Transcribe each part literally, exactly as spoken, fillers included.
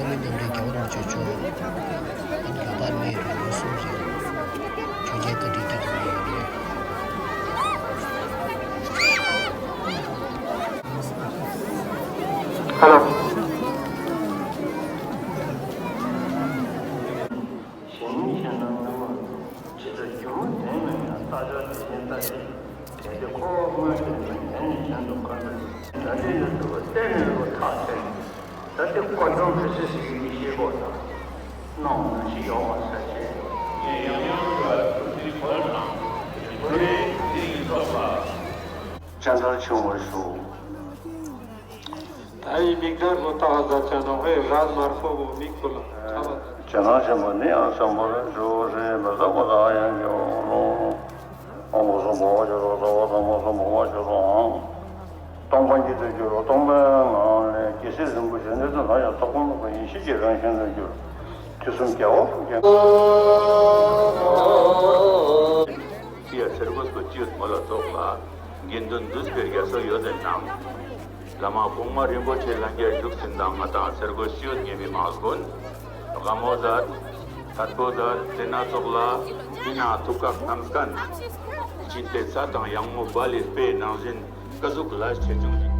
བཀའ་མོལ་གནང་མཁན་རྒྱལ་བ་རིན་པོ་ཆེ་མཆོག་ཨ་ནི་ལ་དྭགས་གནས་ཡོད་རེད། ལོ་གསུམ་རིང་ཆོས་རྒྱལ་བཀའ་དྲིན་བསྐྱངས་གནང་ཡོད་རེད། ཧ་ལོ། གཞན་མི་གཞན་དང་མཉམ་པར་ཇི་ལྟར་སྒྱུ་མ་བདེན་མིན་ཡང་། རྟགས་ཆོས་དེ་བཞིན་ལྟ་ཞིག་གལ་ཏེ་ཁོ་བོ་དངོས་བདེན་མིན། དེ་ནི་གཞན་དུ་ཁ་འདོན། ད་འདི་ཡོད་དུ་བ་གཏན་ནས་རུ་ཐག་ཆོད། ད་འདི་བཀའ་དྲུང་ཁྲི་སྲིད་ཞིག་གིས་ཤེས་གོ་དང་གནང་ནང་བཞིན་ཡོང་བ་ས་ཆེ། ངས་ཡང་ཡང་བརྗོད་པ་ཐུགས་རྗེ་ཆེ་ཞུ་ཡ་དང་དེ་ནི་ཁོ་རའི་ཐུགས་རྗེ་ཡིན་སོགས་ལ། སྤྱན་རས་ཆེན་པོ་ཞུ། ད་ཡི་མིག་དར་པོ་ལྟ་བ་ཟ་ཆ་ནོ་ཧེ་ར་མར་ཁོ་བོ་མིག་པོ་ལ་ཁ་བ་ཟ། ཇ་ནང་ཆེན་པོ་ནི་ཡང་བསམ་པར་ཞུ་རེ་མི་ཟ་བ་དང་ཡང་གི་འོང་ལོ། དབང་པོ་གསུམ་བོ་བ་ཅོ་རོ་ཟ་བ་དང་མ་གསུམ་བོ་བ་ཅོ་རོ་ཨང་། སྟོང་པ་ཉིད་དུ་འགྱུར་རོ། སྟོང་པའི་ངང་ལས་རྒྱལ་སྲས་རིན་པོ་ཆེ་འདི་ཚོ་ལ་ཡང་ཐོག་མ་ལ་ཡེ་ཤེས་ཀྱི་རང་བཞིན་དུ་འགྱུར། དུས་གསུམ་རྒྱལ་བ་ཐུགས་རྗེ། ཡ་ཚེ་རྒོད་ཀྱི་སྤྱི་མོ་ལ་ཐོགས་ལ། དགེ་འདུན་འདུས་པའི་རྒྱ་མཚོ་ཡོད་དེ་རྣམས། བླ་མ་གོང་མ་རིན་པོ་ཆེ་ལྷན་རྒྱས་བཞུགས་ཟིན་དང་ང་དང་ཚེ་རྒོད་སྤྱི་ཡོད་ཉེ་མི་མང་ཀུན། དགའ་མོ་མཛད། དར་པོ་མཛད། དེ་སྣ་ཚོགས་ལ། དེ་ན་ཐུགས་ཁག་རྣམས་ཀན། ཅི་སྟེ་ཚ་དང་ཡང་མོ་བ་ལི་དཔེ་ནང་བཞིན་ཀ་ཟུག་ལ་ཆེ་ཆུང་ཞིག་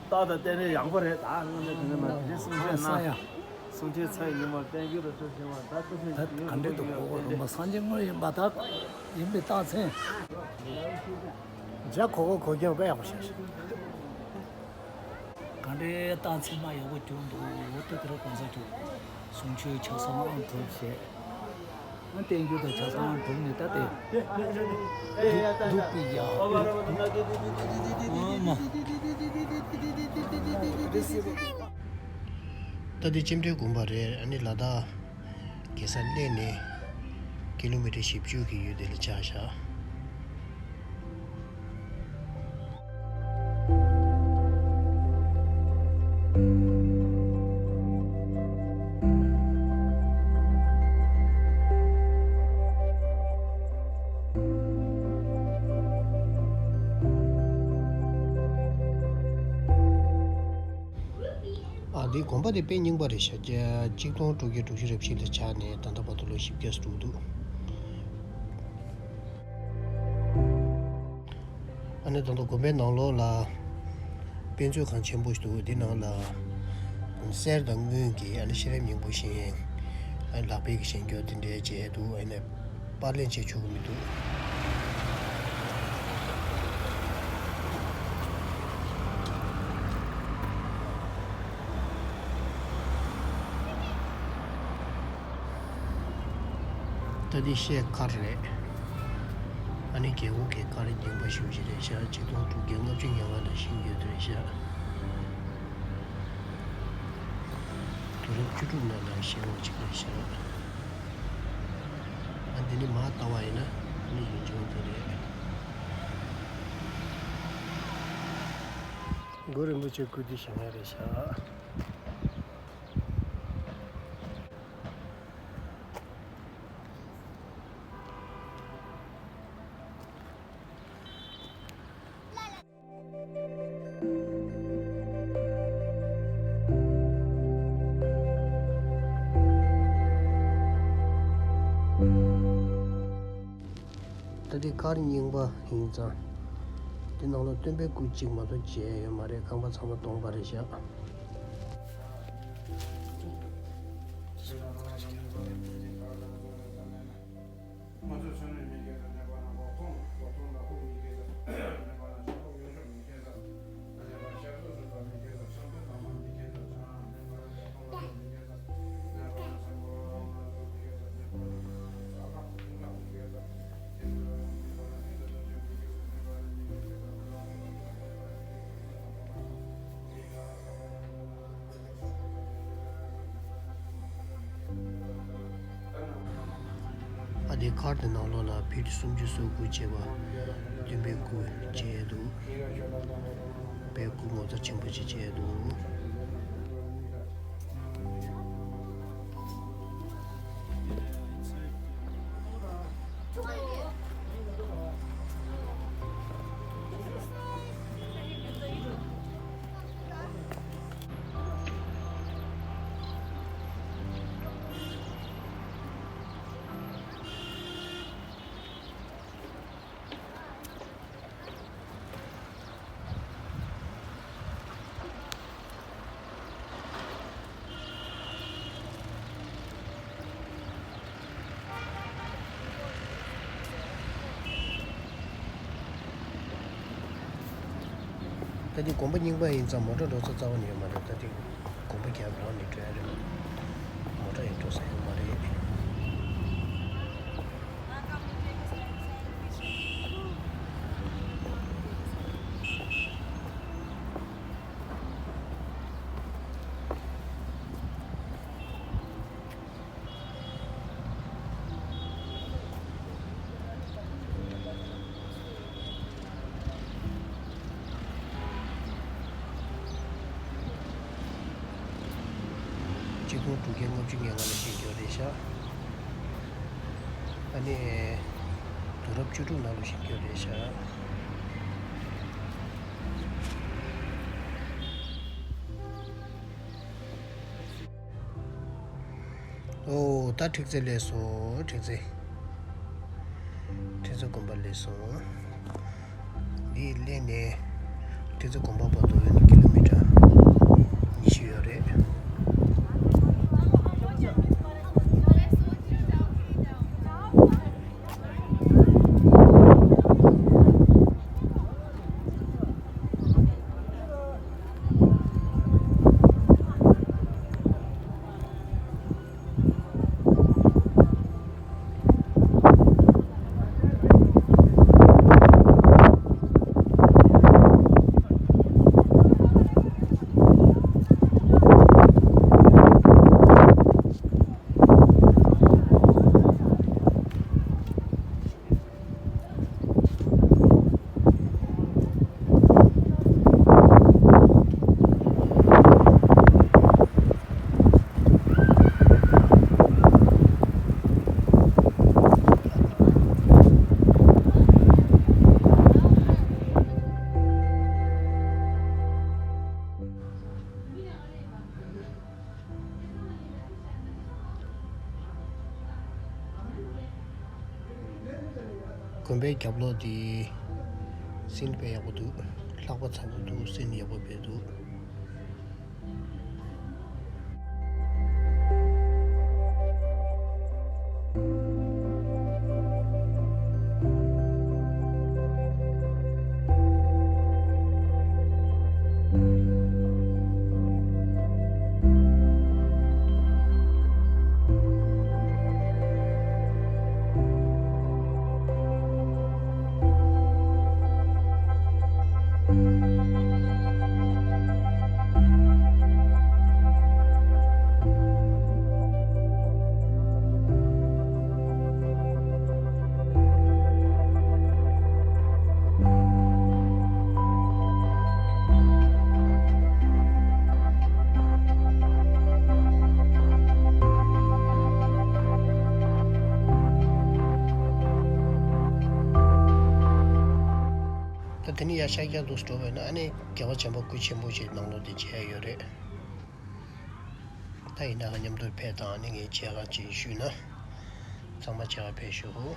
རྟགས་དང་རྟེན་འབྲེལ་ཡག་པོ་རེད། ད་སྔོན་ནས་དེ་ནས་མ་དེ་གསུང་བཤད་གནང་། གསུང་ཆོས་ཚེ་ཉིན་མོར་བསྟན་རྒྱུ་རུ་ཚུལ་བྱུང་བ་ད་ཐུགས་སེམས་ད་ག་འདྲས་འདུག་གོ་གོ་རིན་པོ་སངས་རྒྱས་དངོས་ཡིན་པ་དག་ཡིན་པའི་རྟགས་མཚན། ཇ་གོ་གོ་གོ་རྒྱབ་དཔེ་ཡག་པོ་བྱས་ཤག་ག་འདྲའི་རྟགས་མཚན་མ་ཡག་པོ་གྱུར་འདུག་འོ་ད་དེ་རུ་གང་ཟག་གྱུར། གསུང་ཆོས་ཆ་ཚང་ཐོབ་བྱས། ཨ་བསྟན་རྒྱུ་དང་ཆ་ཚང་གྲུབ་ནས་ད་དེ་སྡུག་སྡུག་པའི་ཡ་སྡུག་སྡུག་ཨ་མ། ད་དེ་ལྕེ་འབྲས་དགོན་པ་རེད། ཨ་ནི་ལ་དྭགས་རྒྱལ་ས་གླེ་ནས་ཀི་ལོ་མི་ཊར་བཞི་བཅུ་གི་ཡུལ་དེ་ལ་ཆགས་བཞག་ཨ་འདི་དགོན་པ་དེ་དཔེ་རྙིང་པ་རེད་ཤག་ཆིག་སྟོང་དྲུག་བརྒྱ་དྲུག་ཅུ་རེ་བཞི་ལ་ཆགས་ནས་ད་ལྟ་བར་དུ་ལོ་བཞི་བརྒྱ་ཙམ་འདུག་ཨ་ནི་ད་ལྟ་དགོན་པའི་ནང་ལོགས་ལ་དཔེ་མཛོད་ཁང་ཆེན་པོ་ཞིག་འདུག་འདི་ནང་ལ་གསེར་དང་དངུལ་གྱི་ཨ་ནི་ཤེས་རབ་སྙིང་པོ་བཞེངས། ཨ་ནི་ལག་པས་ཀྱི་བཞེངས་སྐྱོར་དེ་འདྲས་བྱས་འདུག་ཨ་ནི་པར་ལེན་བྱེད་ཆོག་གི་མི་འདུག་ད་འདི་ཤེལ་མཁར་རེད། ཨ་ནི་རྒྱལ་པོ་གི་མཁར་རྙིང་པ་ཞེ་པོ་ཅིག་རེད་ཤག་ཆིག་སྟོང་དྲུག་བརྒྱ་ལྔ་བཅུ་ང་ལྔ་ནང་བཞེངས་ཡོད་རེད་ཤག་དུས་རབས་བཅུ་དྲུག་ནང་ལ་བཞེངས་པ་ཅིག་རེད་ཤག་ཨ་འདི་ནི་མར་ལྟ་བ་ཡིན་ན་ཨ་ནི་ཡུལ་ལྗོངས་འདི་རེད། གུ་རུ་རིན་པོ་ཆེ་སྐུ་དེ་བཞེངས་ཡ་རེད་ཤག་ད་འདི་མཁར་རྙིང་པ་ཡིན་ཙང་། འདི་ནང་ལ་སྟོན་པའི་སྐུ་གཅིག་མ་གཏོགས་མཇལ་ཡོད་མ་རེད། ཁང་པ་ཚང་མ་སྟོང་པ་རེད་ཤག་ཨ་དེ་མཁར་དེ་ནང་ལོགས་ལ་ཕི་ཊི་སུམ་ཅུ་སོ་དགུ་བྱས་པ་སྟོན་པའི་སྐུ་མཇལ་འདུག་དཔེ་སྐུ་ངོ་མཚར་ཆེན་པོ་ཅིག་མཇལ་འདུག་ད་དེ་དགོན་པ་རྙིང་པ་ཡིན་ཙང་མོ་ཊ་འགྲོ་ས་རྩ་བ་ནས་ཡོད་མ་རེད། ད་དེ་དགོན་པ་རྒྱབ་རང་ནས་འགྲོ་ཡ་རེད། མོ་ཊ་ཡང་འགྲོ་ས་ཡོད་མ་རེད། ཆིག་སྟོང་དྲུག་བརྒྱ་ལྔ་བཅུ་ང་ལྔ་ལ་བཞེངས་རྒྱུ་རེད་ཤག་ཨ་ནི་དུས་རབས་བཅུ་དྲུག་ནང་ལ་བཞེངས་རྒྱུ་རེད་ཤག་ཨོ། ད་ཁྲིག་རྩེ་སླེབས་སོང་། ཁྲིག་རྩེ། ཁྲིག་རྩེ་དགོན་པ་སླེབས་སོང་། འདི་སླེབས་ནས་ཁྲིག་རྩེ་དགོན་པ་བར་དུ་ཡོད་ན་ཀི་ལོ་མི་ཊར་ཉི་ཤུ་ཡོད་རེད། དགོན་པའི་རྒྱབ་ལོགས་འདི་སིན་དཔེ་ཡག་པོ་འདུག་ལྷགས་པ་ཚ་པོ་འདུག་སིན་ཡག་པོ་དཔེ་འདུག་ད་དེ་ནས་ཡར་ཤར་རྒྱག་འདུག་འགྲོ་བས་ན་ཨ་ནི་རྒྱལ་བ་བྱམས་པ་སྐུ་ཆེན་པོ་ཞིག་ནང་ལོགས་དེ་མཇལ་ཡ་ཡོད་རེད། ད་ཡིན་ན་མཉམ་དུ་ཕེབས་དང་ཨ་ནི་ངས་མཇལ་ཁ་ཅིག་ཞུས་ན་ཚང་མ་མཇལ་ཁ་ཕེབས་ཞུ།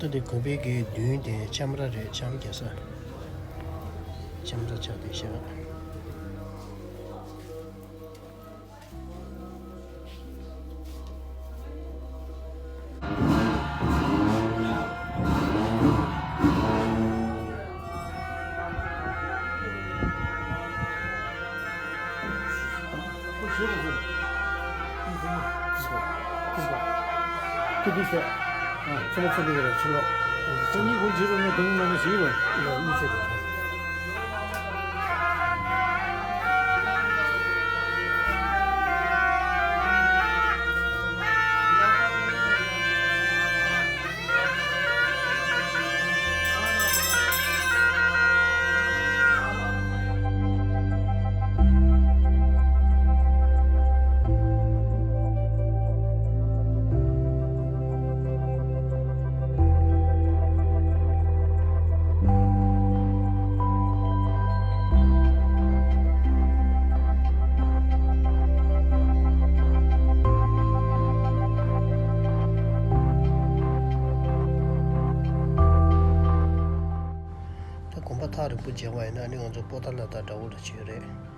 ད་འདི་དགོན་པའི་གི་མདུན་དེ་ལྕམ་ར་རེད། ལྕམ་རྒྱག་ས། ལྕམ་ར་ཆགས་བསྡད་ཤག་ཐག་རིང་པོ་མཇལ་བ་ཡིན་ན་ཨ་ནི་ང་ཚོ་པོ་ཏཱ་ལ་དང་འདྲ་བོ་འདྲ་ཅིག་ཡོད་རེད།